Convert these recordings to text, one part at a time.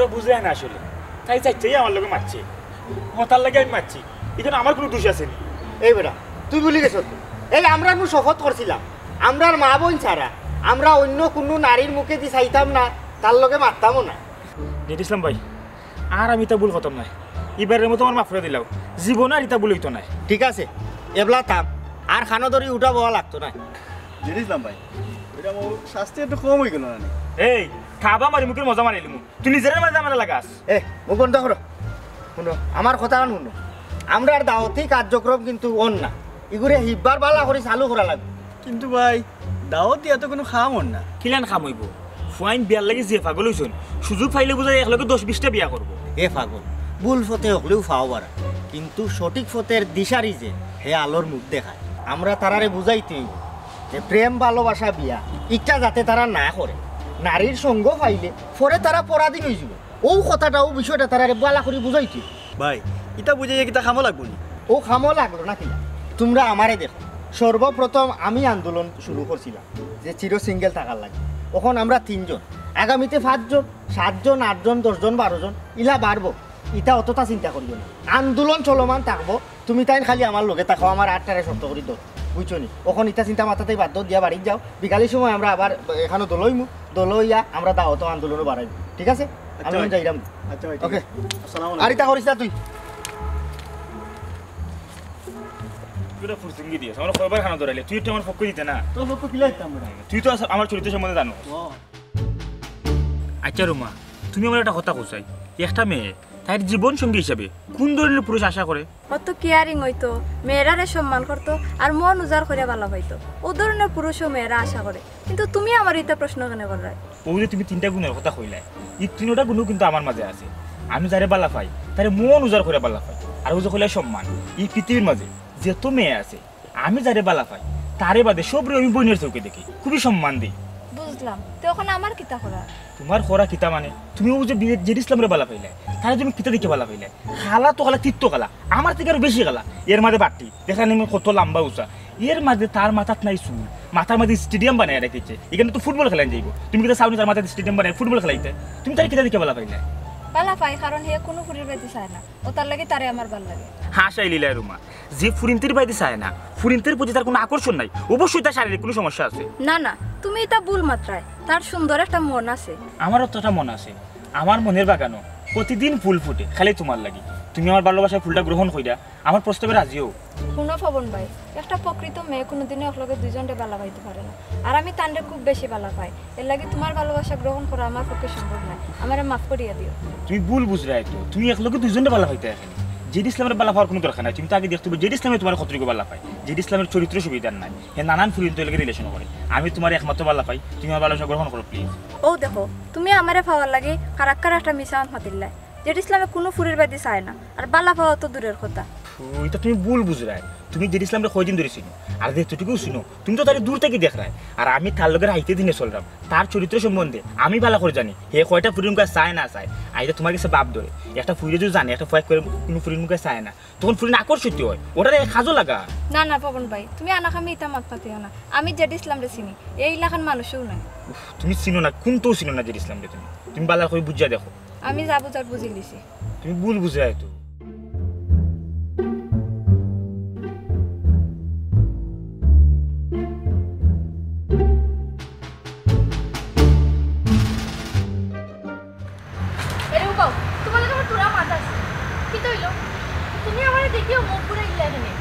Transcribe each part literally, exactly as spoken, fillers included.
বুঝে না আসলে। তাই চাইতেই আমার লগে মারছে। ও, তার লাগি আমি মারছি। এখানে আমার কুনু দোষ আছে নি। এই বেটা, তুই ভুলি গেছস তো? এই আমরা নু শপথ করছিলাম, আমরার মা-বইন ছাড়া আমরা অইন্য কুনু নারীর মুখেদি চাইতাম না, তার লগে মারতামও না। জেড ইসলাম ভাই, আর আমি ইতা ভুল করতাম নায়। ইবারের মতো আমারে মাফ করি দিলাও, জীবনে আর ইতা ভুল অইতো নায়। ঠিক আছে, এবলা থাম, আর কানো ধরি উঠা বওয়া লাগতো নায়। জেড ইসলাম ভাই, ইটা আমার শাস্তি একটু কম অইগেলো না নি? এই, থাবা মারি মুখর মজা মারিলিমু। তুই নিজর মাঝে ঝামেলা লাগাস। এ, মুখ বন্ধ করো। হুনো, আমার কথা হুনো। আমরার দাওয়াতি কার্যক্রম কিন্তু অর না। ইগুরে হিবার বালা করি চালু করা লাগবো। কিন্তু ভাই, দাওয়াত দিয়া তো কুনু কাম অর না। কিলান কাম অইবো? ফুয়াইন বিয়ার লাগি যে পাগল অইছইন, সুযোগ পাইলে বুঝা যায় একলগে দশ বিশটা বিয়া করবো। এ পাগল, ভুল পথে হকলেউ পাও বাড়া, কিন্তু সঠিক পথর দিশারি যে, হে আলোর মুখ দেখায়। আমরা তারারে বুঝাইতে অইবো যে প্রেম ভালোবাসা বিয়া, ইটা যাতে তারা না করে। নারীর সঙ্গ পাইলে পরে তারা পরাধীন অইযিবো। অউ কথাটা, অউ বিষয়টা তারারে বালা করি বুঝাইতে অইবো। ভাই, ইতা বুঝাইয়া কিতা কামো লাগবো নি? অউ কামো লাগলো না কিলা? তুমরা আমারে দেখো, সর্বপ্রথম আমি আন্দোলন শুরু করছিলাম যে চির সিঙ্গেল থাকার লাগি। অখন আমরা তিনজন, আগামীতে পাঁচজন, সাতজন, আটজন, দশজন, বারোজন, ইলা বাড়বো। ইতা অতটা চিন্তা করিও না, আন্দোলন চলমান থাকবো। তুমি তাইন খালি আমার লগে থাকো, আমার আটটারে শক্ত করি ধরো, বুঝছো নি? অখন ইতা চিন্তা মাথাত বাদ দেও, দিয়া বাড়িত যাও। বিকালর সময় আমরা আবার এখানো দল অইমু, দল অইয়া আমরা দাওয়াত আন্দোলনও বাড়াইমু, ঠিক আছে? আমি আচ্ছা অখন ভাই। যাইরাম। আচ্ছা ভাই, ঠিক OK। আছে। আসসালামু আলাইকুম। আর ইতা করিস না তুই। তুই একটা ফুরসুঙ্গি দিস, আমার কয়বার কানো ধরাইলে, তুই একটু আমার পক্ষ দিতে না। তোর পক্ষ কিলা দিতাম বেটা? তুই তো আস-, আমার চরিত্র সম্বন্ধে জানো। ও। আচ্ছা রুমা, তুমি আমারে একটা কথা কও চাই, একটা মেয়ে তার জীবন সঙ্গী হিসাবে কোন ধরনের পুরুষ আশা করে? অত caring অইতো, মেয়েরারে সম্মান করতো, আর মন উজাড় করিয়া বালা পাইতো, অউ ধরনের পুরুষও মেয়েরা আশা করে। কিন্তু তুমি আমারে ইতা প্রশ্ন কেনে কররায়? অউ যে তুমি তিনটা গুণর কথা কইলায়, ই তিনটা গুণও কিন্তু আমার মাঝে আছে। আমি যারে বালা পাই, তারে মন উজাড় করিয়া বালা পাই। আর অউ যে কইলায় সম্মান, ই পৃথিবীর মাঝে যত মেয়ে আছে, আমি যারে বালা পাই, তারে বাদে সবরে আমি বইনের চউখে দেখি, খুবই সম্মান দেই। বুঝলাম, তে অখন আমার কিতা করা? তুমার করা কিতা মানে? তুমি অউ যে বিয়ে জেড ইসলামরে বালা পাইলায়, তারে তুমি কিতা দেখিয়া বালা পাইলায়? কালা তো কালা, তিত তো কালা, আমার থাকি আরো বেশি কালা। এর মাঝে বাট্টি, দেখরায় নি কত লাম্বা উচা, এর মাঝে তার মাথাত নাই চুল, মাথার মাঝে stadium বানাইয়া রাখিছে, ইখানো তো ফুটবল খেলাইন যাইবো। তুমি কিতা চাও নি তার মাথাত stadium বানাই ফুটবল খেলাইতে? তুমি তারে কিতা দেখিয়া বালা পাইলায়? বালা পাই, কারণ হে কুনু ফুরির বায়দি চায় না, অতার লাগি তারে আমার বালা লাগে। হাসাইলিলায় রুমা, যে ফুরিন্তির বায়দি চায় না, ফুরিন্তির প্রতি তার কুনু আকর্ষণ নাই, অবশ্যই তার শারীরিক কুনু সমস্যা আছে। না না, তুমি ইতা ভুল মাতরায়, তার সুন্দর একটা মন আছে। আমারও তো একটা মন আছে, আমার মনের বাগানো প্রতিদিন ফুল ফুটে, খালি তুমার লাগি। তুমি আমার ভালোবাসার ফুলটা গ্রহণ কইরা আমার প্রস্তাবে রাজি অও। হুনো পবন ভাই, একটা প্রকৃত মেয়ে কুনুদিনও একলগে দুইজনরে বালা পাইতে পারে না, আর আমি তানরে খুব বেশি বালা পাই। এর লাগি তুমার ভালোবাসা গ্রহণ করা আমার পক্ষে সম্ভব নায়, আমারে মাফ করিয়া দিও। তুমি ভুল বুঝরায় তো, তুমি একলগে দুইজনরে বালা পাইতায় কেনে? জেড ইসলামরে বালা পাওয়ার কুনু দরকার নাই, তুমি তো আগে দেখতে অইবো জেড ইসলামে তুমারে কতটুকু বালা পায়। জেড ইসলামের চরিত্র সুবিধার নায়, হে নানান ফুরিন্তর লগে relation করে। আমি তুমারে একমাত্র বালা পাই, তুমি আমার ভালোবাসা গ্রহণ করো please। অউ দেখো, তুমি আমারে পাওয়ার লাগি কারাক্কার একটা মিছা মাত মাতিলায়। জেড ইসলামে কুনু ফুরির বায়দি চায় না, আর বালা পাওয়া তো দূরের কথা। ও, ইতা তুমি ভুল বুঝরায়। তুমি জেড ইসলামরে কয়দিন ধরি চিনো? আর যেতটুকু চিনো, তুমি তো তারে দূর থাকি দেখরায়। আর আমি তার লগে রাইতে দিনে চলরাম। তার চরিত্র সম্বন্ধে আমি বালা করি জানি। হে কয়টা ফুরির মুখে চায় না চায়, আর ইতা তুমার গেছে বাপ ধরে। একটা ফুরিয়ে যদি জানে, একটা ফুয়ায় কুনু ফুরির মুখে চায় না, তখন ফুরিন আকর্ষিত অয়, অটারে কাজো লাগা। না না পবন ভাই, তুমি আনাকামি ইতা মাত মাতিও না। আমি জেড ইসলামরে চিনি, হে ইলাখান মানুষও নায়। উফ, তুমি চিনো না, কুন্তাউ চিনো না জেড ইসলামরে তুমি। তুমি বালা করি বুঝিয়া দেখো। আমি যা বুঝার বুঝিলিছি। তুমি ভুল বুঝরায় তো। এরে উবাও, তুমার লগে আমার থুড়া মাত আছে। কিতা অইলো? তুমি আমারে দেখিয়াউ মুখ ঘুরাইলায় কেনে?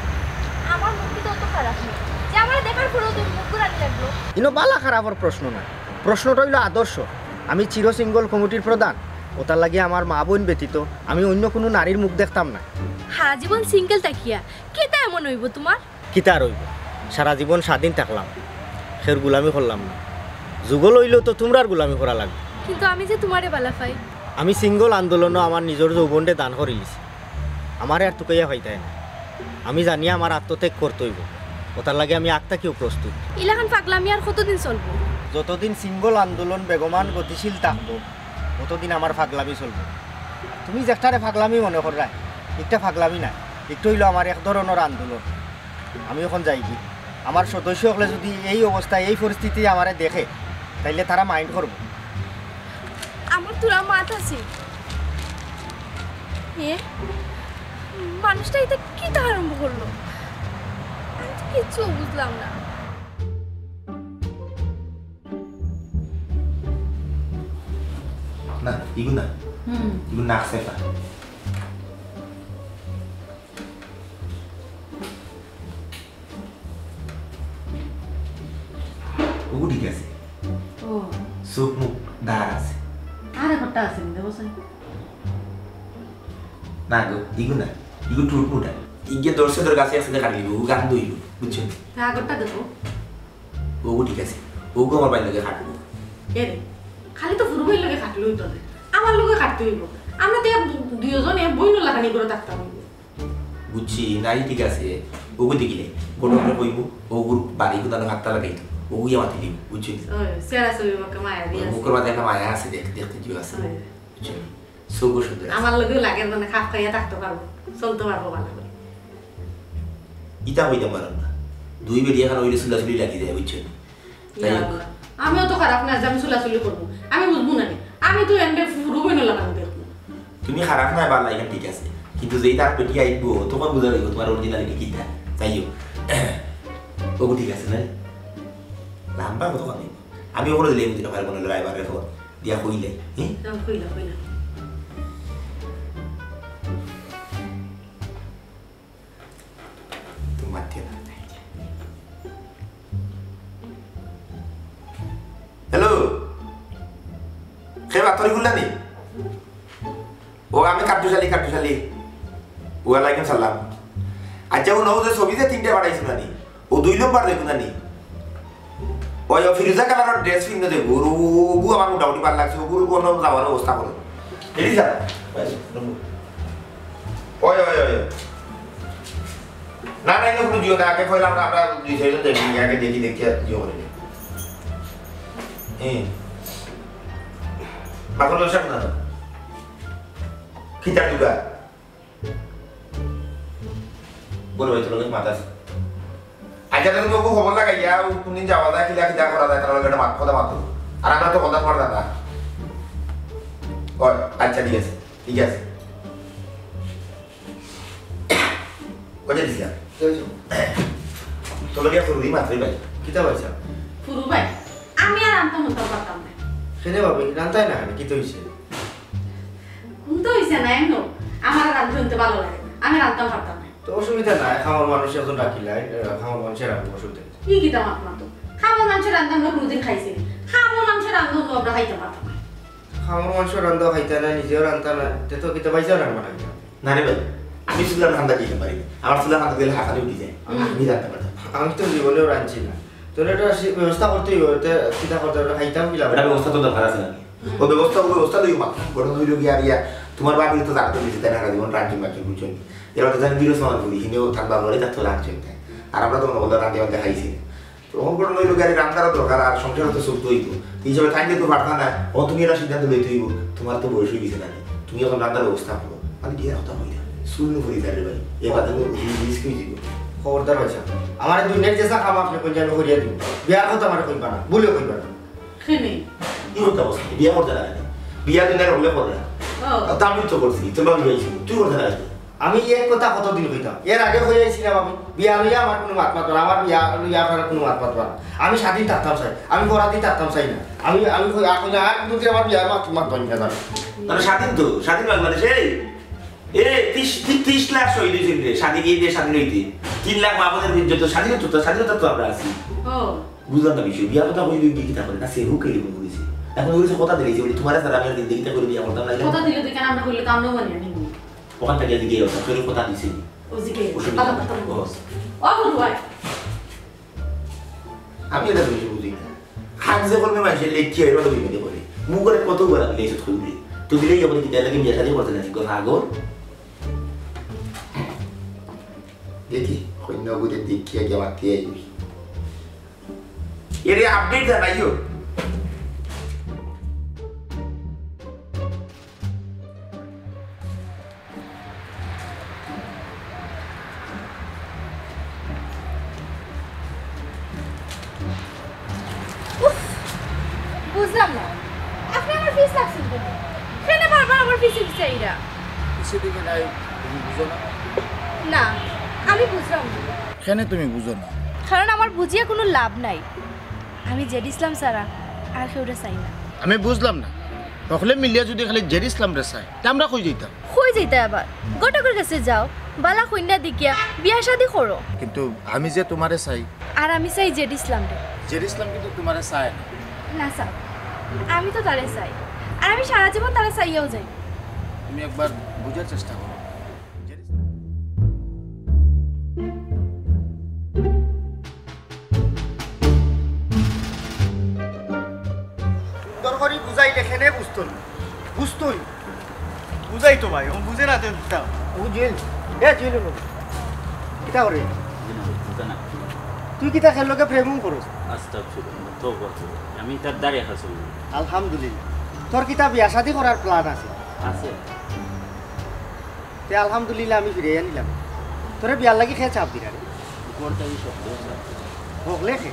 আমার মুখ কিতা অত খারাপ নি যে আমারে দেখার পরেউ তুমি মুখ ঘুরানি লাগলো? ইনো বালা খারাপর প্রশ্ন নায়, প্রশ্নটা অইলো আদর্শ। আমি চির সিঙ্গল কমিটির প্রধান, অতার লাগি আমার মা-বইন ব্যতীত আমি অইন্য কুনু নারীর মুখ দেখতাম না। হারা জীবন সিঙ্গেল থাকিয়া কিতা এমন অইবো তুমার? কিতা আর অইবো? সারা জীবন স্বাধীন থাকলাম, কেউর গুলামি করলাম না। যুগল অইলেও তো তুমরার গুলামি করা লাগবো। কিন্তু আমি যে তুমারে বালা পাই। আমি সিঙ্গল আন্দোলনো আমার নিজর যৌবনরে দান করিলিছি। আমারে আর তুকাইয়া পাইতায় না। আমি জানি আমার আত্মত্যাগ করতে অইবো, অতার লাগি আমি আগ থাকিউ প্রস্তুত। ইলাখান পাগলামি আর কতদিন চলবো? যতদিন সিঙ্গল আন্দোলন বেগমান গতিশীল থাকবো, অতদিন আমার পাগলামি চলবো। তুমি যেটারে পাগলামি মনে কররায়, ইটা পাগলামি নায়, ইটা অইলো আমার এক ধরনর আন্দোলন। আমি অখন যাইগি। আমার সদস্য অকলে যুদি এই অবস্থায়, এই পরিস্থিতি আমারে দেখে, তাইলে তারা mind করবো। আমার থুড়া মাত আছে, এ, মানুষটা ইতা কিতা আরম্ভ করলো? আমি তো কিচ্ছু বুঝলাম না। না, ইগু না। হুম। ইগু নাক সেফা। ওগু ঠিক আছে। ও। চোখ মুখ দাঁড় আছে। আর একটা আছে নি, দেখো চাই। না গো, ইগু না। ইগু টুটমুটা। ইগে দর্শকদের কাছে একসাথে কাটিলিব, ও গান দইব, বুঝছো? তা আগরটা দেখো। ওগু ঠিক আছে। ওগু আমার বাইর লগে কাটবো। এ রে, খালি তো ফুরু বাইর লগে কাটলে হইতো না। আমার লগে কাটতে হইব। আমরা তো এক দুইজন এক বইন লাগানি করে থাকতাম হইব। বুঝছি, নাই ঠিক আছে। ওগু দেখিলে, ঘটকরে কইব, ওগুর বাড়ি গুদানো হাতটা লাগাইতো। ওগুই আমার দিলিব, বুঝছি? ওই, সেরা ছবি আমাকে মায়া দিয়ে ওই আছে। মুখের মাঝে একটা মায়া আছে, দেখ-, দেখতে জিও আছে। ওই। বুঝছো? চোখও সুন্দর আছে। আমার লগেও লাগে মানে খাপ খাইয়া থাকতে পারবো, চলতে পারবো ভালো করে। ইতা কইতাম পারলাম না। দুই বেটি এখন হইলে চুলাচুলি লাগি যায়, বুঝছো? যাই ইয়া হোক। আল্লাহ। আমিও তো খারাপ না যে আমি চুলাচুলি করবো। আমি বুঝবো না নি। আমি তো এমনি ফুরু বইন লাগানো দেখবো। তুমি খারাপ না, ভালা, এখান ঠিক আছে। কিন্তু যেই তার বেটি আইবো, তখন বুঝা যাইব তোমার অরিজিনালিটি কিতা। যাই হোক। ওগু ঠিক আছে না? লম্বা কত কথা। আমি ওগুলো দিলে এমনি পারবো না, ড্রাইভারের ফোন দিয়া কইলে, হ্যাঁ? হ্যাঁ, কইলা, কইলা। তোমার দিয়া না। হ্যালো, কে বাতরি গুলা নি? ও, আমি কাট্টুশালী, কাট্টুশালী। ওয়ালাইকুম সালাম। আচ্ছা, ও নবুজে ছবি যে তিনটা পাঠাইছিল না নি? ও দুই নম্বর দেখো না নি? ওই, ও ফিরোজা কালারের ড্রেস পিন্দে দেখো। ওর ও-, ওগু আমার মোটামুটি ভালো লাগছে। ওগুর কোনো যাওয়ার ব্যবস্থা করো। Ready sir? ওই, ওই, ওই। না, না, এনে কোনো জিও না। আগে কইলাম না, আমরা দুই চারজন দেখি, আগে দেখি, দেখি আর জিও করি। হ্যাঁ। বাকল ব্যবসা কোথায়? কিতার দোকান? বড় ভাই, তোর লগে মাত আছে। আচ্ছা, তুমি ওকে খবর লাগাইয়া, ও কোনদিন যাওয়া যায়, কিলা কিতা করা যায়, তার লগে একটা মাত-, কথা মাতো। আর আমরা তো কথা তোমার দাদা। ওই, আচ্ছা, ঠিক আছে, ঠিক আছে। ওই যে দিছিলাম। তোর লগে ফুরু দি মাত্রই ভাই। কিতা ভাই সাহেব? ফুরু ভাই, আমি আর রান্তা মুন্তা পারতাম না। কেনে ভাবি, রান্তায় না কেনে? কিতা হইছে? কোনটা হইছে না, এমন আমার রান্ধতে উনতে ভালো লাগে না, আমি রান্ধতাম পারতাম না। তো অসুবিধা নাই, খামার মানুষ একজন ডাকিলাই, খামার মানুষের রাখবো, অসুবিধা নেই। কি কিতা মাত মাতো? খামার মানুষের রান্ধা আমরা কোনোদিন খাইছি না। খামার মানুষের রান্ধা অন্য আমরা খাইতে পারতাম না। খামার মানুষের রান্ধা খাইতা না, নিজেও রান্ধতা না, তে তো কিতা বাইসা রান্না খাইতা? না রে ভাই, আমি চুলার রান্ধা দিতে পারি না। আমার চুলার রান্ধা দিলে হাঁকানি উঠি যায়। হুম। আমি রান্ধতে পারতাম না। আমি তো জীবনেও রাঁধছি না। তোর একটা সে ব্যবস্থা করতে হইব, ওটা কিতা করতে হবে, খাইতাম কি লাভ? ওটা ব্যবস্থা তো দরকার আছে নাকি? ও ব্যবস্থা, ও ব্যবস্থা লইও মা। ঘটনা হইল গিয়া আর ইয়া, তোমার বাপ তো জানতো নিজে, তাই না, সারা জীবন রাঁধছেন, বাঁচছেন, বুঝছেন? এবার তো জানি বিরোধ সমাধান করি, হিনেও থাকবা, ঘরে থাকতো রাঁধছেন, তাই। আর আমরা তো মনে করলে রাঁধতে বাঁধতে খাইছি না। তো অখন ঘটনা হইল গিয়া, রান্নারও দরকার, আর সংসারও তো চলতে হইব। এই হিসাবে তাই তো পারতা না, ও তুমি একটা সিদ্ধান্ত লইতে হইব, তোমার তো বয়স হয়ে গেছে নাকি, তুমি এখন রান্নার ব্যবস্থা করো, মানে বিয়ার কথা হইল, শুনলো করি তার রে ভাই, এ বাদে রিস্ক হয়ে যাব। খবরদার ভাই সাহেব, আমার দুনিয়ার যে চা খাম আপনি কোন জায়গায় করিয়া দিব, বিয়ার কথা আমার কইবা না, ভুলেও কইবা না। খেনে। কি কথা বলছিস? বিয়া করতে লাগে না। বিয়া দিন আর হলে করে না। ও। তা আমি তো করছি, তোর বাবা বিয়ে হয়েছিল, তুই করতে লাগে। আমি এক কথা কতদিন কইতাম, এর আগে কই আইছিলাম আমি, বিয়া লইয়া আমার কোনো মাত মাতবা না, আমার বিয়া লইয়া আপনারা কোনো মাত মাতবা না। আমি স্বাধীন থাকতাম চাই, আমি বরাদি থাকতাম চাই না। আমি, আমি কই, আর কই না, আর কোনোদিন আমার বিয়া মাত, মাত ধরি না জানো। তাহলে স্বাধীন তো, স্বাধীন বাংলাদেশে। এ, ত্রিশ, তি-, ত্রিশ লাখ শহীদ হয়েছেন রে, স্বাধীন, এই দেশ স্বাধীন হইতে। তিন লাখ মা বোনের যত স্বাধীনতা, স্বাধীনতা তো আমরা আছি। ও। বুঝলাম না বিষয়, বিয়া কথা কইলে কি কিতা করে? না, সে হুক এরকম করেছে। এখন ওই যে কথা দিলে যে, বলি, তোমার সাথে আমি আর জিন্দেগিতে করে বিয়া করতাম না। কথা দিলে তুই কেন আমরা করলে তো আমরাও মানি, আমি নিব। ওখান থেকে এদিকে এলো, তোর কথা দিছে। ও জিকে, অসুবিধা কথা নেই। কথা বলো। ও। ও বলু ভাই। আমি এটা জিনিস বুঝি না। হাত যে করবে মানষে লেখি হয়, এটা বুঝি না করে। মুখ করে কত বার দিলে এসব খুলবে। তো দিলেই যখন কিতা লাগে বিয়া শাদী করতে না, গো পাগল। দেখি, কইন্যা বুঝে দেখি আগে মাতি আইবি। এরে আপডেট জানাইও। উফ, বুঝলাম না, আপনি আমার পিছে লাগছেন কেন? কেন বারবার আমার পিছে পিছে আইরা? সেদিকে নাই, তুমি বুঝো না? না, আমি বুঝলাম না। কেনে তুমি বুঝো না? কারণ আমার বুঝিয়া কুনু লাভ নাই। আমি জেড ইসলাম ছাড়া আর কেউরে চাই না। আমি বুঝলাম না, হকলে মিলিয়া যুদি খালি জেড ইসলামরে চায়, তে আমরা কই যাইতাম? কই যাইতায় আবার? ঘটকর গেছে যাও, বালা কইন্যা দেখিয়া বিয়া শাদি করো। কিন্তু আমি যে তুমারে চাই। আর আমি চাই জেড ইসলামরে। জেড ইসলাম কিন্তু তুমারে চায় না। না স্যার, আমি তো তারে চাই, আর আমি সারা জীবন তারে চাইয়াউ যাইমু। তুমি একবার বুঝার চেষ্টা করো। জেড ইসলাম। সুন্দর করি বুঝাইলে কেনে বুঝতো না? বুঝতোই। বুঝাই তো ভাই, ও বুঝে না তেন কিতা। ও জুয়েল, এ জুয়েল, ও কিতা করে? তুই কিতা খেললোকে প্রেমও করস? আস্তাগফিরুল্লাহ, তওবা করো। আমি তার দ্বারে হাসুল। আলহামদুলিল্লাহ। তোর কিতা বিয়া শাদি করার প্ল্যান আছে? আছে। তে আলহামদুলিল্লাহ, আমি ফিরাইয়া নিলাম। তোরে বিয়ার লাগি কে চাপ দিরা রে? উপর থাকি সকলেও চাপ দিরা। হকলে কে?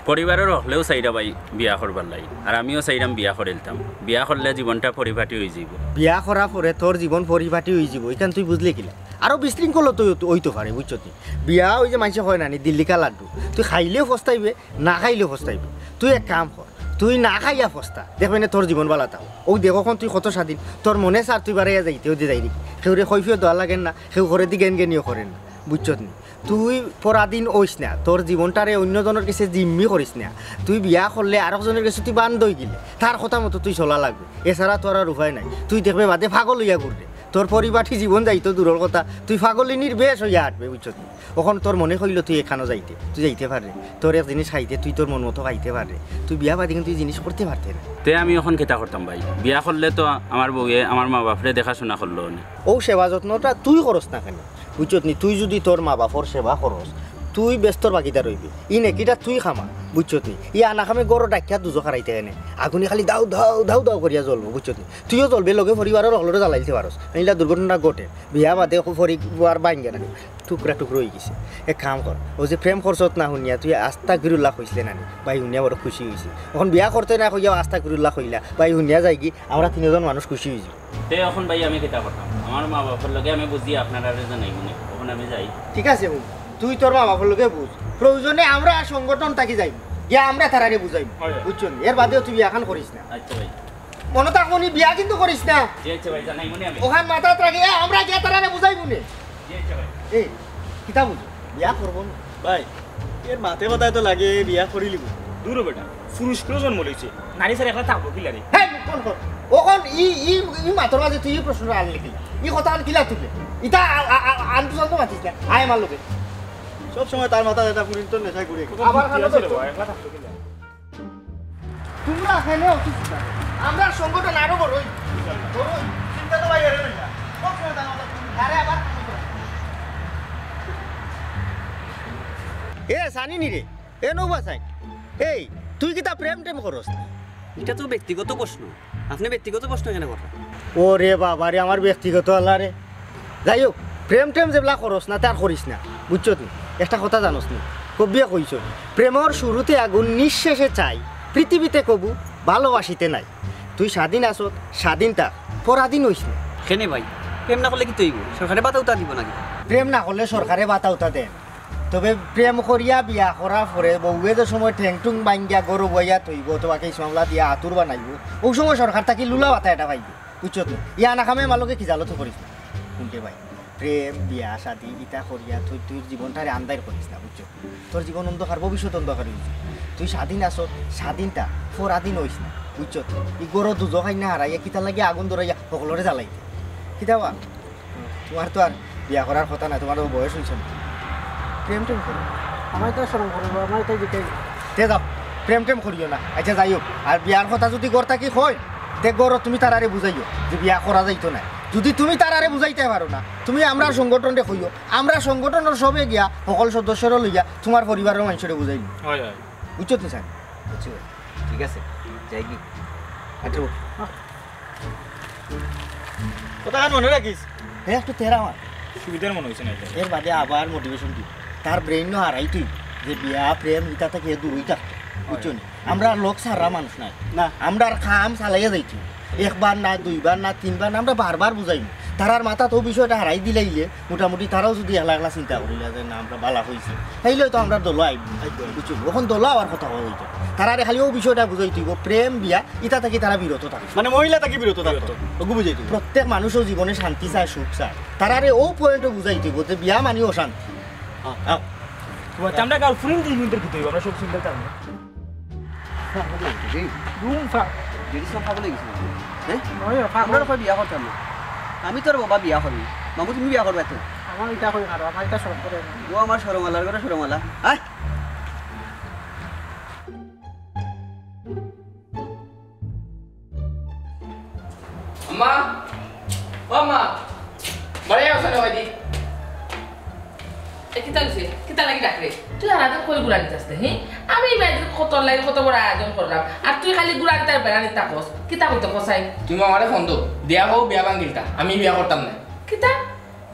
পরিবারর হকলেও চাইরা ভাই বিয়া করবার লাগি, আর আমিও চাইরাম বিয়া করিলতাম। বিয়া করলে জীবনটা পরিপাটি অইযিবো। বিয়া করার পরে তোর জীবন পরিপাটি অইযিবো, ইখান তুই বুঝলে কিলা? আরো বিশৃঙ্খল তো অইতো পারে, বুঝছত নি? বিয়া ওই যে মানষে কয় না নি, দিল্লি কা লাড্ডু। তুই খাইলেও পস্তাইবে, না খাইলেও পস্তাইবে। তুই এক কাম কর, তুই না খাইয়া পস্তা, দেখবে না তোর জীবন বালা থাকবো। ও দেখো, অখন তুই কত স্বাধীন, তোর মনে চার তুই বারইয়া যাইতে, ওই যে যাইরি। কেউরে কৈফিয়ত দেওয়া লাগে না, কেউ ঘরেদি গেনগেনিও করে না, বুঝছত নি? তুই পরাধীন অইস না, তোর জীবনটারে অইন্য জনর গেছে জিম্মি করিস না। তুই বিয়া করলে আরক জনর গেছে তুই বান্ধ অইগেলে, তার কথা মতো তুই চলা লাগবে, এছাড়া তোর আর উপায় নাই। তুই দেখবে বাদে পাগল অইয়া ঘুরবে, তোর পরিপাটি জীবন যাইতো দূরর কথা, তুই পাগলিনীর বেশ অইয়া আটবে, বুঝছত নি? অখন তোর মনে কইলো তুই এখানো যাইতে, তুই যাইতে পাররে। তোর এক জিনিস খাইতে, তুই তোর মন মতো খাইতে পাররে। তুই বিয়া বাদে কিন্তু ই জিনিস করতে পারতে না। তে আমি অখন কিতা করতাম ভাই? বিয়া করলে তো আমার বউয়ে আমার মা বাপরে দেখাশোনা করলো নে। ও সেবা যত্নটা তুই করস না কেনে? বুঝছত নি? তুই যুদি তোর মা বাপর সেবা করস, তুই বেস্তর বাগিদার অইবে। ই নেকিটা তুই খামা, বুঝছত নি? ই আনা খামে গরো ডাকিয়া দুজো খারাইতে কেনে? আগুনে খালি দাউ দাউ দাউ দাউ করিয়া জ্বলবো, বুঝছত নি? তুইও জ্বলবে, লগে পরিবারর হকলরে জ্বালাইতে পারস। ইলা দুর্ঘটনা ঘটে, বিয়া বাদে পরিবার ভাঙ্গে না। টুকরা টুকরা অইগেছে। এক কাম কর, ও যে প্রেম করছত না হুনিয়া তুই আস্তাগফিরুল্লাহ কইছলে না নি, ভাই হুনিয়া বড় খুশি অইছে। অখন বিয়া করতে না কইয়া আস্তাগফিরুল্লাহ কইলা, ভাই হুনিয়া যাইগি, আমরা তিনজন মানুষ খুশি অইযিবো। তে অখন ভাই আমি কিতা করতাম? আমার মা বাপর লগে আমি বুঝি আপনারারে জানাইমু নে। অখন আমি যাই। ঠিক আছে বন্ধু, তুই তোর মা বাপর লগে বুঝ, প্রয়োজনে আমরা সংগঠন থাকি যাইমু, গিয়া আমরা তারারে বুঝাইমু, হয়, হয়। বুঝছো নি? এর বাদেও তুই বিয়াখান করিস না। আচ্ছা ভাই। মনো থাকবো নি, বিয়া কিন্তু করিস না। জি আচ্ছা ভাই, জানাইমু নে আমি। অখান মাথাত রাখি, এ, আমরা গিয়া তারারে বুঝাইমু নে। জি আচ্ছা ভাই। এই, কিতা বুঝো? বিয়া করবো না। ভাই, এর মাতে কথায় তো লাগে বিয়া করিলিবো। দূর হ বেটা, পুরুষ কেউ জন্ম লইছে, নারী ছাড়া একলা থাকবো কিলা রে? হ্যাঁ, কোন কোন? অখন ই, ই, ই মাতর মাঝে তুই ই প্রশ্নটা আনলি কিলা? ই কথা আন কিলা তুলে? ইতা আ-, আ-, আ-, আনতু সানতু মাতিস না। আয় আমার লগে। সব সময় তার মাথাত এটা পুরিন্তর নেশায় ঘুরে। আবার বুদ্ধি কানো আছে রে ধরছো? ভাই, একলা থাকবো কিলা? তুমরা এখানে অসুস্থ। আমরা সংগঠন আরো বড় হই। বড় হই। চিন্তা তো বাইরে রইল না। সব সময় তার মাথাত তুমি ধারে আবার এ, জানি নি রে। এ নৌবা সাইন, এই, তুই কিতা প্রেম টেম করস না? এটা তো ব্যক্তিগত প্রশ্ন। আপনি ব্যক্তিগত প্রশ্ন কেনে কররা? ওরে বাবা রে, আমার ব্যক্তিগত আলা রে। যাই হোক, প্রেম টেম যেবলা করস না, তে আর করিস না, বুঝছত নি? একটা কথা জানোস নি? কবিয়ে কইছইন, "প্রেমর শুরুতে আগুন, নিঃশেষে ছাই, পৃথিবীতে কবু ভালোবাসিতে নাই।" তুই স্বাধীন আছত, স্বাধীন থাক, পরাধীন অইস না। কেনে ভাই, প্রেম না করলে কিতা অইবো? সরকারে ভাতা উতা দিবো নাকি? প্রেম না করলে সরকারে ভাতা উতা দেয় না। তবে প্রেম করিয়া বিয়া করার পরে বউয়ে যে সময় ঠেং টুং ভাঙ্গিয়া গরু বইয়া থইবো অথবা কেস মামলা দিয়া আতুর বানাইবো, অউ সময় সরকার থাকি লুলা ভাতা এটা পাইবো, বুঝছত নি? ইয়া না খামে মালকে কি জালো তো করিস না। শুনতে ভাই, প্রেম, বিয়া, শাদি ইতা করিয়া তুই তুই জীবনটারে আন্দাইর করিস না, বুঝছত? তোর জীবন অন্ধকার, ভবিষ্যৎ অন্ধকার অইছে। তুই স্বাধীন আছত, স্বাধীন থাক, পরাধীন অইস না, বুঝছত? ই গরো দুজো খাই না হারাইয়া কিতার লাগি আগুন ধরাইয়া হকলরে জ্বালাইতে? কিতা বা? তোমার তো আর বিয়া করার কথা না, তোমার তো বয়স অইছে না। প্রেম টেম করো। আমার তো শরম করে, আমার তো জিতে। তে যাও, প্রেম টেম করিও না। আচ্ছা, যাই হোক, আর বিয়ার কথা যদি ঘর থাকি কয়, তে ঘরো তুমি তারারে বুঝাইও যে বিয়া করা যাইতো না। যদি তুমি তারারে বুঝাইতে পারো না, তুমি আমরার সংগঠনরে কইও, আমরার সংগঠনর সবে গিয়া হকল সদস্যরে লইয়া তোমার পরিবারর মানষরে বুঝাইল। হয়, হয়। বুঝছো তো স্যার? বুঝছি ভাই। ঠিক আছে, যাই কি? আচ্ছা, ওকে। কথা আর মনে রাখিস। হে একটু তেরা আমার। সুবিধার মনে হইছে না এটা। এর বাদে আবার মোটিভেশন দিব। তার ব্রেইন নো হারাই তুই যে বিয়া, প্রেম, ইতা থাকি দূরই থাকতো। বুঝছো নি? আমরা আর লোক সারা মানুষ নাই। না। আমরা আর কাম চালাইয়া যাইছি। একবার না, দুইবার না, তিনবার না, আমরা বারবার বুঝাইমু। তারার মাথাত অউ বিষয়টা হারাই দিলাইলে মোটামুটি তারাও যুদি একলা একলা চিন্তা করিলা যে না, আমরা বালা অইছি, তাইলে তো আমরার দল আইব। বুঝছো? অখন দল আওয়ার কথা কওয়া অইতো। তারারে খালি অউ বিষয়টা বুঝাইতে অইবো, প্রেম বিয়া ইতা থাকি তারা বিরত থাকে। মানে মহিলা থাকি বিরত থাকতো। ওগু বুঝাইতে অইবো। প্রত্যেক মানুষও জীবনে শান্তি চায়, সুখ চায়। তারারে অউ পয়েন্টও বুঝাইতে অইবো যে বিয়া মানি অশান্তি। হ্যাঁ। আও। তো আচ্ছা, আমরা গার্লফ্রেন্ড দুই মিনিটের ভিতরে আমরা সব সিঙ্গেল থাকবো। পাগল অই গেছে। রুম ফা- জেডি সাব পাগল অই গেছে নাকি? হ্যাঁ? ওই পাগল। আমরা কই বিয়া করতাম না। আমি তোর বাবা বিয়া করবি। মামু, তুমি বিয়া করবে তো? আমার এটা কই মারো, আমার এটা শরম করে না। ও আমার শরমালার ঘরে শরমালা। আয়। আম্মা, ও আম্মা, বাড়ি আও, চলো, ভাইজি। এ, কিতা অইছে? কিতা লাগি ডাকরে? তুই আর আগে কই গুড়া নিতে আসতে, হি? আমি এই বাড়িতে কত লাগি কত বড় আয়োজন করলাম, আর তুই খালি গুড়া নিতে আর বেড়া নিতে থাকস। কিতা কইতে কসাই? তুমি আমারে ফোন দাও, দিয়া কও বিয়া ভাঙ্গিলতা, আমি বিয়া করতাম না। কিতা?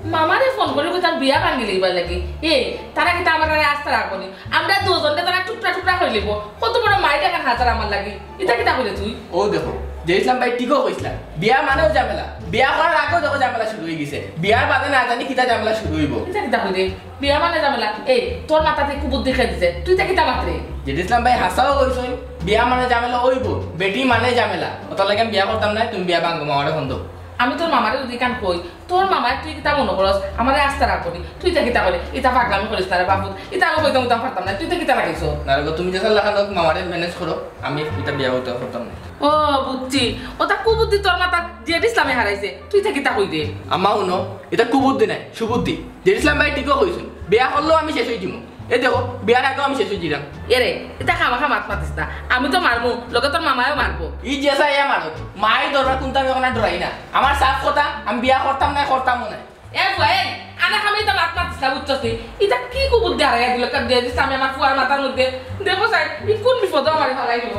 মামারে ফোন করি কইতাম বিয়া ভাঙ্গি লইবার লাগি। এ, তারা কিতা আমার আস্তা রাখবো নি? আমরা দুজনকে তারা টুকরা টুকরা করি লইবো। কত বড় মাইর এখন হাজার আমার লাগি। ইতা কিতা কইলে তুই? ও দেখো, জেড ইসলাম ভাই ঠিকও কইছলা। বিয়া মানেও ঝামেলা। বিয়া করার আগেও দেখো ঝামেলা শুরু অই গেছে। বিয়ার বাদে না জানি কিতা ঝামেলা শুরু অইবো। ইতা কিতা কইলে? বিয়া মানে ঝামেলা। এই, তোর মাথাত কুবুদ্ধি কে দিছে? তুই ইতা কিতা মাতরে? জেড ইসলাম ভাই হাছাও কইছইন, বিয়া মানে ঝামেলা অইবো। বেটি মানে ঝামেলা। অতার লাগি আমি বিয়া করতাম না, তুমি বিয়া ভাঙ্গো, মামারে ফোন দাও। আমি তোর মামারে যুদি ইখান কই, তোর মামায় তুই কিতা মনো করস? আমারে আস্তা রাখবো নি। তুই ইতা কিতা কইলে? ইতা পাগলামি করিস না রে বাপু। ইতা আমি কইতাম কইতাম পারতাম না। তুই ইতা কিতা লাগাইছস? না রে গো, তুমি যেতা লাখান মামারে ম্যানেজ করো, আমি ইতা বিয়া অইতে করতাম না। ও, বুঝছি। অতা কুবুদ্ধি তোর মাথাত জেড ইসলামে হারাইছে। তুই ইতা কিতা কইরে? আম্মা হুনো, ইতা কুবুদ্ধি নায়, সুবুদ্ধি। জেড ইসলাম ভাই ঠিকও কইছইন, বিয়া করলেও আমি শেষ অই যিমু। এ দেখো, বিয়ার আগেও আমি শেষ অই যিরাম। এরে, ইতা খামাখা মাত মাতিস না। আমি তো মারমু, লগে তোর মামায়ও মারবো। ই যে চাই ইয়া মারো, মাই ডরবার কুন্তা আমি অখন আর ডরাই না। আমার সাফ কথা, আমি বিয়া করতাম না, করতামও না। এ ফুয়া, এই, আনা খামে ইতা মাত মাতিস না, বুঝছস নি? ইতা কি কুবুদ্ধি হারাইয়া দিল, কার দিয়ে দিস আমি আমার ফুয়ার মাথার মধ্যে। দেখো চাই, ই কুন বিপদো আমারে ফালাই দিল।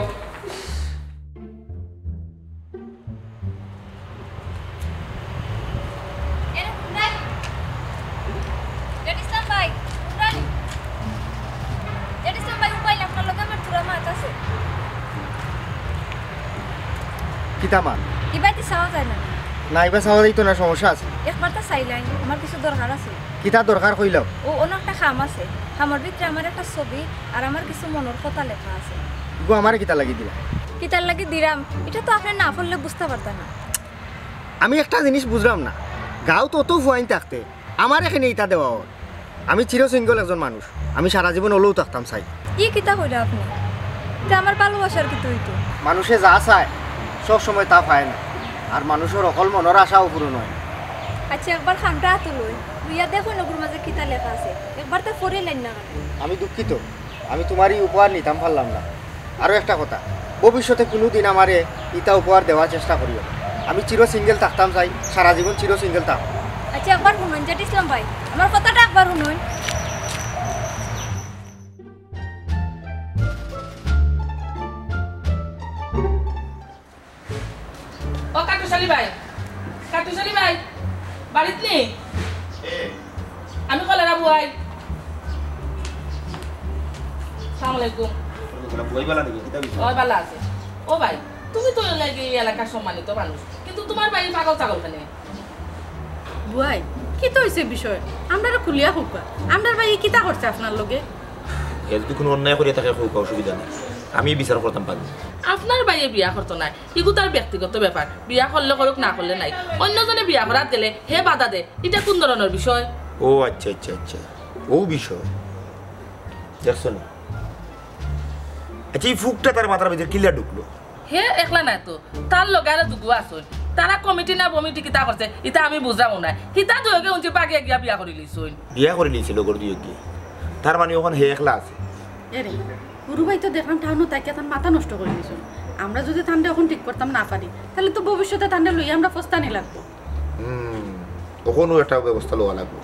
এরে, উমরানি। জেড ইসলাম ভাই, উমরানি। জেড ইসলাম ভাই, উবাইল, আপনার লগে আমার থুড়া মাত আছে। কিতা মাত? ইবাইতে চাওয়া যায় না। না, ইবা চাওয়া যাইতো না, সমস্যা আছে। একবার তো চাইলাই, আমার কিছু দরকার আছে। কিতা দরকার কইলাও? ও, অনো একটা খাম আছে। খামর ভিতরে আমার একটা ছবি আর আমার কিছু মনর কথা লেখা আছে। ইগু আমারে কিতা লাগি দিলা? কিতার লাগি দিরাম? ইটা তো আপনে না পড়লে বুঝতা পারতা না। আমি একটা জিনিস বুঝরাম না, গাঁওত অত ফুয়াইন থাকতে আমারে কেনে ইতা দেওয়া অর? আমি চির সিঙ্গেল একজন মানুষ, আমি সারা জীবন অলেউ থাকতাম চাই। ই কিতা কইরা আপনে? ইতা আমার ভালোবাসার কিতা অইতো? মানুষে যা চায়, সব সময় তা পায় না। আর মানুষর হকল মনর আশাও পূরণ অয় না। আচ্ছা, একবার খামটা আতো লই, লইয়া দেখো নগুর মাঝে কিতা লেখা আছে, একবার তো পড়িলাইন না কেনে? আমি দুঃখিত, আমি তুমার ই উপহার নিতাম পারলাম না। আরো একটা কথা, ভবিষ্যতে কুনুদিন আমারে ইতা উপহার দেওয়ার চেষ্টা করিও না। আমি চির সিঙ্গেল থাকতাম চাই, সারা জীবন চির সিঙ্গেল থাকতাম। আচ্ছা, একবার হুনইন, জেড ইসলাম ভাই, আমার কথাটা একবার হুনইন। ও কাটুশালী ভাই, কাটুশালী ভাই, বাড়িত নি? আমি কলেরা বুয়াই। সালাম আলাইকুম। বুয়াই বালা নাকি? কিতা বিষয়? ওই বালা আছে। ও ভাই, তুমি তো লাগে এই এলাকার সম্মানিত মানুষ, কিন্তু তুমার ভাই পাগল ছাগল কেনে? বুয়াই, কিতা অইছে বিষয়? আমরারে খুলিয়া কউক্কা। আমরার ভাইয়ে কিতা করছে আপনার লগে? হে যুদি কুনু অন্যায় করিয়া থাকে, কউক্কা, অসুবিধা নাই, আমি বিচার করতাম পারি। আপনার ভাইয়ে বিয়া করতো নায়, ইগু তার ব্যক্তিগত ব্যাপার। বিয়া করলে করুক, না করলে নাই। অন্যজনে বিয়া করাত গেলে হে বাধা দে, ইটা কুন ধরনর বিষয়? ও আচ্ছা, আচ্ছা, আচ্ছা, অউ বিষয়। দেখছো নি? আচ্ছা, ই ফুকটা তার মাথার ভিতরে কিলা ঢুকলো? হে একলা নায় তো, তার লগে আরো দুগু আছইন। তারা কমিটি না বমিটি কিতা করছে, ইতা আমি বুঝরাম নায়। হিতা দুইওগে হুনছি বাগে গিয়া বিয়া করি লইছইন। বিয়া করি লইছে লগর দুইওগে? তার মানে অখন হে একলা আছে? এরে, হুরু ভাই তো দেখলাম টাউনো থাকিয়া তার মাথা নষ্ট করি দিছইন। আমরা যুদি তানরে অখন ঠিক করতাম না পারি, তাইলে তো ভবিষ্যতে তানরে লইয়া আমরা পস্তানি লাগবো। হুম, অখনও একটা ব্যবস্থা লওয়া লাগবো।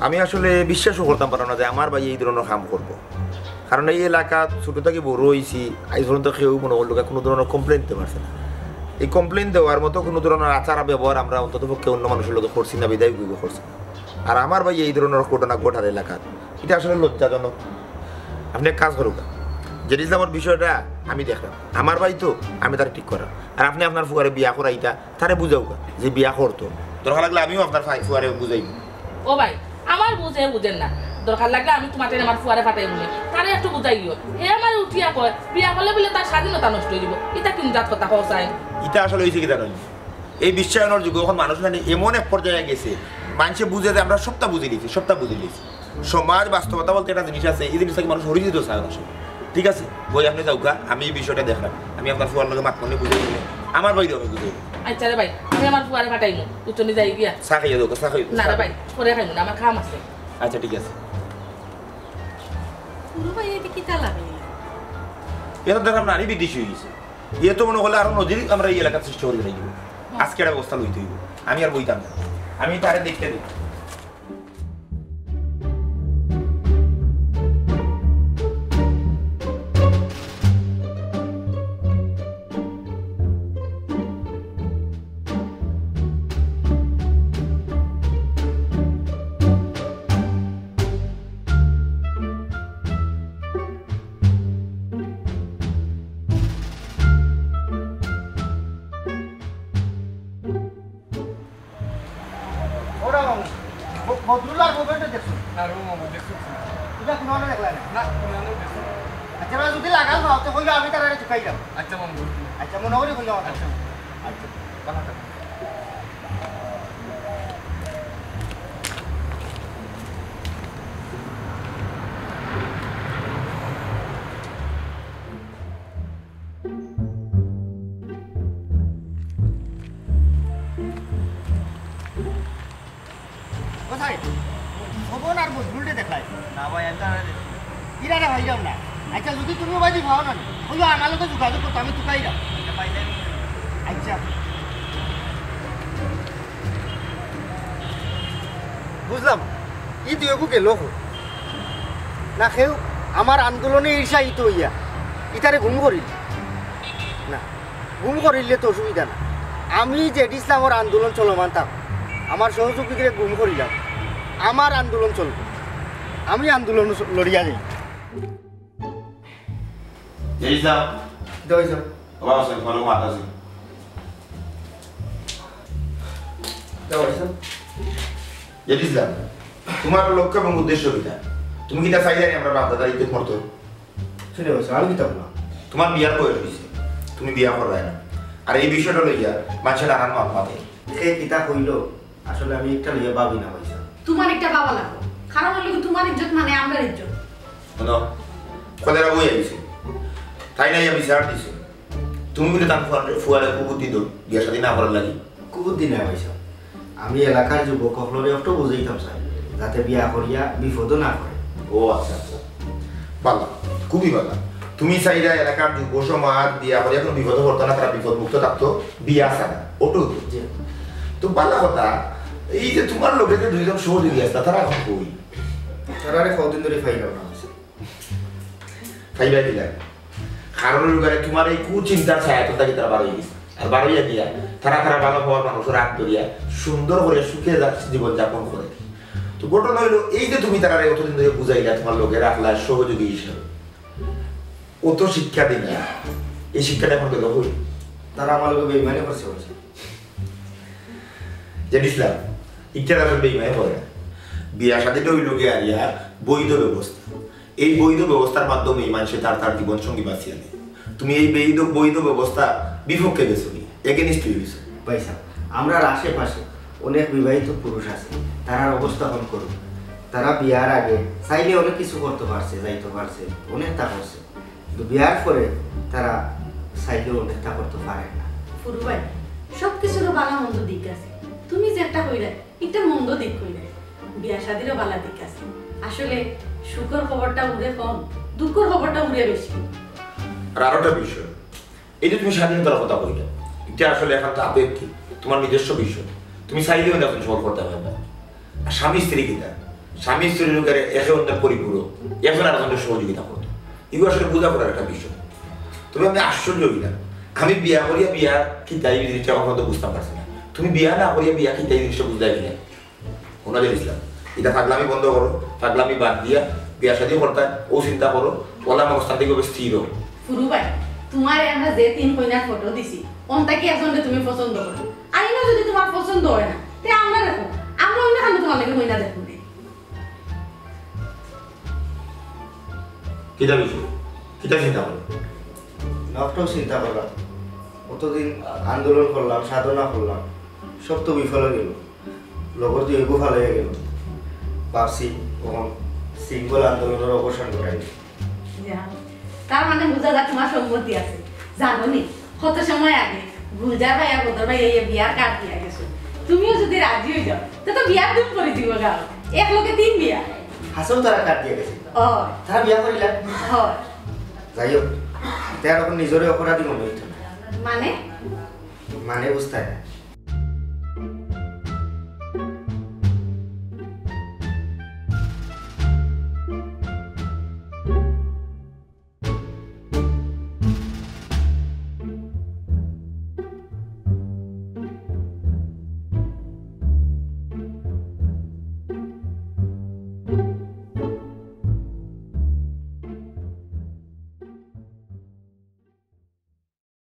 আমি আসলে বিশ্বাসও করতাম পারলাম না যে আমার ভাইয়ে ই ধরনর কাম করবো, কারণ এই এলাকাত ছোট থাকি বড় অইছি, আইজ পর্যন্ত কেউ মনো করলো কুনু ধরনর complain দিতে পারছে না। এই complain দেওয়ার মতো কুনু ধরনর আচার ব্যবহার আমরা অন্তত পক্ষে অন্য মানুষর লগে করছি না, বিদায় কেউ করছি না। আর আমার ভাইয়ে ই ধরনর ঘটনা ঘটার এলাকাত, ইটা আসলে লজ্জাজনক। আপনে এক কাজ করউক্কা, জেড ইসলামর বিষয়টা আমি দেখরাম, আমার ভাই তো, আমি তারে ঠিক করাম। আর আপনে আপনার ফুয়ারে বিয়া করাইতা, তারে বুঝাউক্কা যে বিয়া করতো, দরকার লাগলে আমিও আপনার ফাই-, ফুয়ারে বুঝাইমু। ও ভাই, আমার বুঝে বুঝেন না। দরকার লাগলে আমি তুমার টেনে আমার ফুয়ারে ফাটাইমু নে। তারে একটু বুঝাইও। হে আমারে উঠিয়া কয়, বিয়া করলে বুলে তার স্বাধীনতা নষ্ট অই যিবো। ইতা কুন জাত কথা কও চাই? ইতা আসলে অইছে কিতা জানো নি? এই বিশ্বায়নর যুগে অখন মানুষ মানে এমন এক পর্যায়ে গেছে, মানষে বুঝে যে আমরা সবটা বুঝিলিছি, সবটা বুঝিলিছি। সমাজ বাস্তবতা বলতে একটা জিনিস আছে, এই জিনিস থাকি মানুষ হরি যাইতো চায় না আসলে। ঠিক আছে, বই আপনে যাউক্কা, আমি এই বিষয়টা দেখরাম। আমি আপনার ফুয়ার লগে মাত করলে বুঝাই দিলে, আমার বাইরে আমি বুঝাই দিই। আচ্ছা রে ভাই, আমি আমার ফুয়ারে ফাটাইমু, বুঝছো নি, যাই গিয়া। চা খাইয়া যাউক্কা, চা খাইয়া। না রে ভাই, পরে খাইমু না, আমার কাম আছে। আচ্ছা, ঠিক আছে। ফুরু ভাই, ইটা কিতা লাগাইলা? ইটা তো দেখলাম নারী বিদ্বেষী অই গেছে। ইয়ে তো মনে করলে আরো নজির আমরা এই এলাকাত সৃষ্টি করি ফেলাই দিব। আজকে একটা ব্যবস্থা লইতে অইবো। আমি আর বইতাম না, আমি তারে দেখতে দেই। ওরা মামু, ব-, বদরুল্লাহর বউরে দেখছো? না রে মামু, দেখছি না। ইটা কুনো আনো দেখলা না? না, কুনো আনো দেখছি না। আচ্ছা, এবার যদি লাগাল পাও, তে কইও আমি তারে ঢুকাই দাও। আচ্ছা মামু। আচ্ছা, মনো করি কইও আমার। আচ্ছা। আচ্ছা। বানা থাকো। ও সাইদ, শোভন আর বদরুলরে দেখলায়? না ভাই, আমি তারারে দেখছি না। ইরারে পাইলাম না। আচ্ছা, যদি তুমি ওবায়দি পাও না, কইও আমার লগে যোগাযোগ করতো, আমি তুকাইরাম। আচ্ছা, পাইলে আমি আচ্ছা। বুঝলাম, ই দুইগু গেল কই? না কেউ আমার আন্দোলনে ঈর্ষায়িত অইয়া ইতারে গুম করিল? না, গুম করিলে তো অসুবিধা না। আমি জেড ইসলামর আন্দোলন চলমান থাক, আমার সহযোগীরে গুম করিলাম, আমার আন্দোলন চলবো, আমি আন্দোলন লড়িয়া যাই। জেড ইসলাম। কিতা কইছো? বাবা, আসলে তোমার লগে মাত আছে। কিতা কইছো? জেড ইসলাম, তোমার লক্ষ্য এবং উদ্দেশ্য কিতা? তুমি কিতা চাইরায় নি আমরা বাপ দাদার ইজ্জত মরতো? শুনে বলছো, আমি কিতা বললাম? তোমার বিয়ার বয়স অইছে, তুমি বিয়া কররায় না। আর এই বিষয়টা লইয়া মানষে নানান মাত মাতে। কে কিতা কইলো, আসলে আমি একটা লইয়া ভাবি না পাইছি। তোমার একটা ভাবা লাগবো, কারণ অইলো কি তোমার ইজ্জত মানে আমরার ইজ্জত। হুনো, কলেরা বই আইছে, তাই নাই আমি বিচার দিছি। তুমি বুলে তান ফুয়ারে, ফুয়ারে কুবুদ্ধি দেও, বিয়া শাদী না করার লাগি। কুবুদ্ধি না পাইছো। আমি এলাকার যুবক অকলরে একটু বুঝাইতাম চাই, যাতে বিয়া করিয়া বিপদও না পড়ে। ও আচ্ছা, আচ্ছা। ভালা, খুবই ভালা। তুমি চাইরায় এলাকার যুব সমাজ বিয়া করিয়া কুনু বিপদও পড়তো না, তারা বিপদমুক্ত থাকতো, বিয়া ছাড়া। ওটাও তো। জি। তো ভালা কথা, এই যে তোমার লগে যে দুইজন সহযোগী আছে, তারা এখন কই? তারারে কদিন ধরি পাইলাম না। পাইবায় কিলা? কারণ অইলো গিয়া তোমার এই কুচিন্তার ছায়া থাকি তারা বার অই গেছে। আর বার অইয়া গিয়া তারা তারা ভালা পাওয়ার মানুষর আত ধরিয়া সুন্দর করি সুখে যা-, জীবন যাপন করে। তো ঘটনা অইলো, এই যে তুমি তারারে অতদিন ধরি বুঝাইলা, তোমার লগে রাখলা সহযোগী হিসাবে, অত শিক্ষা দিলা, এই শিক্ষাটা এখন গেল কই? তারা আমার লগে বেইমানি করছে, বলছে। জেড ইসলাম, ইটারে আসলে বেইমানি কয় না। বিয়া শাদীটা অইলো গিয়া আর ইয়া বৈধ ব্যবস্থা। এই বৈধ ব্যবস্থার মাধ্যমে মানষে তার তার জীবন সঙ্গী বাছিয়া নেয়। তুমি এই বৈধ, বৈধ ব্যবস্থা বিপক্ষে গেছো নি, against অই গেছো। ভাইসাব, আমরার আশেপাশে অনেক বিবাহিত পুরুষ আছে, তারার অবস্থা হন করুক। তারা বিয়ার আগে চাইলে অনেক কিছু করতো পারছে, যাইতো পারছে, অনেকতা করছে, কিন্তু বিয়ার পরে তারা চাইলেও অনেকতা করতো পারে না। ফুরু ভাই, সব কিছুরও ভালা মন্দ দিক আছে। তুমি যেটা কইরায়, ইটা মন্দ দিক কইরায়। বিয়া শাদিরও ভালা দিক আছে। আসলে সুখর খবরটা উড়ে কম, দুঃখর খবরটা উড়ে বেশি। আর আরোটা বিষয়, এই যে তুমি স্বাধীনতার কথা কইলা, ইটা আসলে একান্ত আপেক্ষিক, তোমার নিজস্ব বিষয়। তুমি চাইলেও না তুমি সফল করতে পারবে না। আর স্বামী স্ত্রী কিতা? স্বামী স্ত্রীর উপরে একে অন্যের পরিপূরক, একজন আরেকজনের সহযোগিতা করতো। এগুলো আসলে বোঝাপড়ার একটা বিষয়। তবে আমি আশ্চর্য হই না, আমি বিয়া করিয়া বিয়া কিতা এই জিনিসটা এখন পর্যন্ত বুঝতাম পারছি না। তুমি বিয়া না করিয়া বিয়া কিতা এই জিনিসটা বুঝলাই কিনা? হুনো জেড ইসলাম, ইটা পাগলামি বন্ধ করো, পাগলামি বাদ দিয়া বিয়া শাদী করতায়, ও চিন্তা করো, ওলা মনস্তাত্ত্বিকভাবে স্থির হও। ফুরু ভাই, তোমারে আমরা যে তিন কইনার ফটো দিছি, অন থাকি একজনরে তুমি পছন্দ করো। আর ইনো যদি তোমার পছন্দ হয় না, তে আমরা দেখো, আমরা অন্য কারণে তোমার লাগে হই না দেখো নে। কিতা বিষয়? কিতা চিন্তা করো? নকটাও চিন্তা করলাম। অতদিন আন্দোলন করলাম, সাধনা করলাম, সব তো বিফল গেল। লগর দুই এগু ফালাইয়া গেল। ভাবছি, অখন সিঙ্গল আন্দোলনের অবসান ঘটাই। যা। তার মানে বুঝা যায় তোমার সম্মতি আছে। জানো নি, কত সময় আগে গুলজার ভাই আর বদর ভাই এই বিয়ার কার্ড দিয়া গেছে। তুমিও যদি রাজি হয়ে যাও, তো তো বিয়ার দিন করে দিব গাও। এক লগে তিন বিয়া। হাসেও তারা কার্ড দিয়া গেছে। ও, তারা বিয়া করিলা। হয়। যাই হোক, তে আর অখন নিজরে অপরাধী মনে হইতো না। মানে? মানে বুঝতে না।